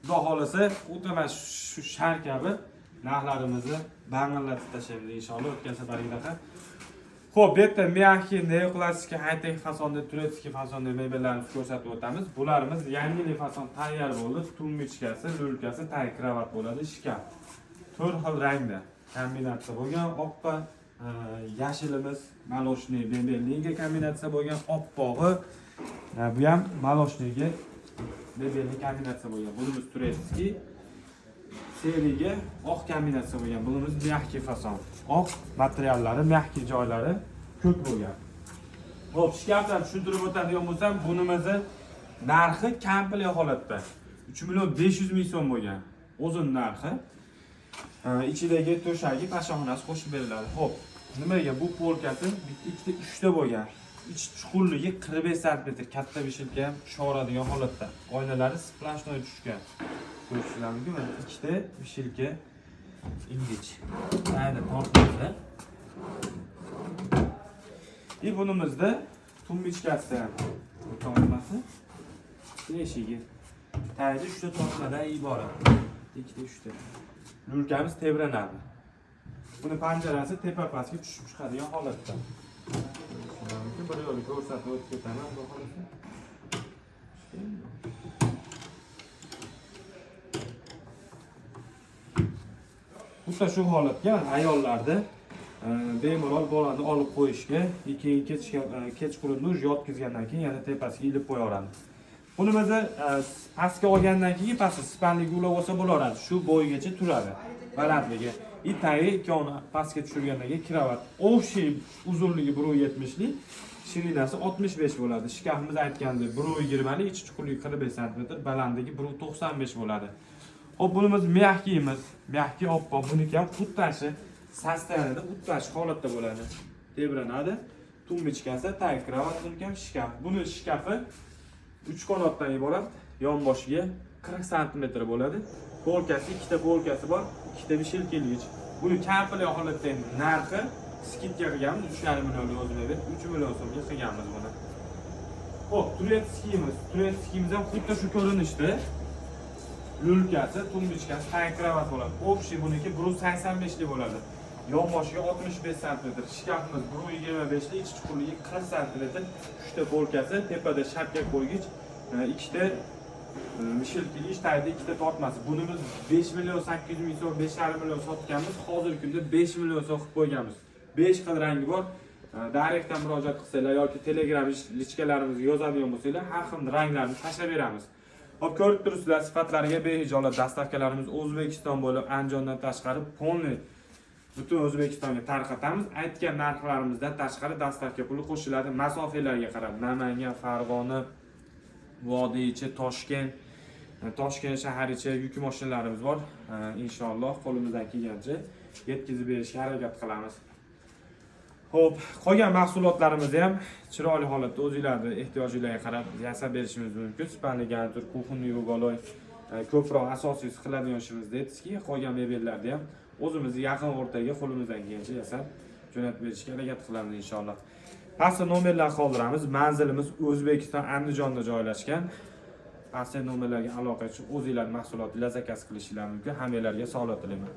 Xudo xohlasa, xuddi mana shu shar kabi narxlarimizni bang'illatib tashlaymiz inshaalloh, o'tgan safargidaqa. Xo'p, bu yerda мягкий, неоклассика, high-tech fasonda, турецкий fasonda mebellarimizni ko'rsatib o'tamiz. Bularimiz yangi fason tayyor bo'ldi. Тумбочка si, люлька si, tay kravat bo'ladi, shkaf. To'rt xil rangda kombinatsiya bo'lgan, oqqa, yashilimiz молочный mebelliga kombinatsiya bo'lgan, oppog'i, bu ham молочный ga mebelli kombinatsiya bo'lgan. Bunimiz турецкий, серый ga oq kombinatsiya bo'lgan. Bunimiz мягкий fason. Oq materiallari, мягкий joylari ko'k bo'lgan. Xo'p, shkafdan tushuntirib o'tadigan bo'lsam, bunimizni narxi komplekt holatda 3 million 500 ming so'm bo'lgan. O'zini narxi. Ichidagi to'shagi, pashaxonasi qo'shib beriladi. Xo'p, nimaga bu полка si bitta, ikkita, uchta bo'lgan. Ich chuqurligi 45 sm, katta вешалка ham tushaveradigan holatda. Oynalari сплошной tushgan. Ko'rishingiz mumkin, mana ikkita вешалка ilgich. Ayni tortmasa. И bunimizda тумбочка si ham tortmasi, eshigi. Tagida uchta tortmadan iborat. Ikkita, uchta. Люлька miz tebranadi. Buni panjarasi tepa pastga tushib chiqadigan holatda. Mumkin, bir yo'li ko'rsatib o'tib ketaman, xudo xohlasa. Xuddi shu holatga ayollarda bemalol bolani olib qo'yishga, keyin kechga, kechqurun уже yotqizgandan keyin yana tepasiga ilib qo'yaveradi. Buni bizni pastga olgandan keyin pastga спальник ulab olsa bo'laveradi. Shu bo'yigacha turadi balandligi. И tagi ikkovini pastga tushirgandan keyin kravat общий uzunligi 1,70 lik, ширина si 65 bo'ladi. Shkafimiz aytgandek 1,20 lik, ichi chuqurligi 45 sm, balandligi 1,95 bo'ladi. Xo'p, bunimiz мягкий imiz. Мягкий oppoq. Buniki ham xuddi shu состояние da, xuddi shu holatda bo'ladi. Tebranadi. Тумбочка si, tag kravat, buniki ham shkaf. Buni shkafi 3 qanotdan iborat. Yonboshiga 40 sm bo'ladi. Полка si, ikkita полка si bor, ikkita вешалка ilgich. Buni komplekt holatda endi narxi скидка qilganmiz, 3,5 millionga o'zini berib, 3 million so'mga qilganmiz buni. Xo'p, турецкий imiz. Турецкий imiz ham xuddi shu ko'rinishda. Люлька si, тумбочка si, tag kravat bo'ladi. Общий buniki 185 lik bo'ladi. Yonboshiga 65 sm. Shkafimiz 125 lik, ichi chuqurligi 40 sm. Uchta полка si, tepada shapka qo'ygich, ikkita вешалка ilgich, tagida ikkita tortmasi. Buni biz 5 million 800 ming so'm, 5,5 million sotganmiz. Hozirgi kunda 5 million so'm qilib qo'yganmiz. 5 xil rangi bor. Direktdan murojaat qilsanglar yoki Telegram личка larimizga yozadigan bo'lsanglar, har xil ranglarni tashlab beramiz. Hop, ko'rib turibsizlar, sifatlariga behijolat. Доставка larimiz O'zbekiston bo'ylab, Andijondan tashqari полный butun O'zbekistonga tarqatamiz. Aytgan narxlarimizdan tashqari доставка puli qo'shiladi. Masofalarga qarab Namangan, Farg'ona, vodiy ichi, Toshkent, Toshkent shahar ichi yuk mashinalarimiz bor. Inshaalloh qo'limizdan kelgancha yetkazib berishga harakat qilamiz. Xo'p, qolgan mahsulotlarimizni ham chiroyli holatda o'zinglarni ehtiyojinglarga qarab yasab berishimiz mumkin. Спальный garnitur, кухонный уголок, ko'proq asosiysi qiladigan ishimiz детский, qolgan mebellarni ham o'zimizni yaqin o'rtaga qo'limizdan kelgancha yasab jo'natib berishga harakat qilamiz inshaalloh. Pastda nomerlar qoldiramiz. Manzilimiz O'zbekiston, Andijonda joylashgan. Pastda nomerlarga aloqa uchun o'zinglar mahsulotlar заказ qilishinglar mumkin. Hammanglarga sog'lik tilayman.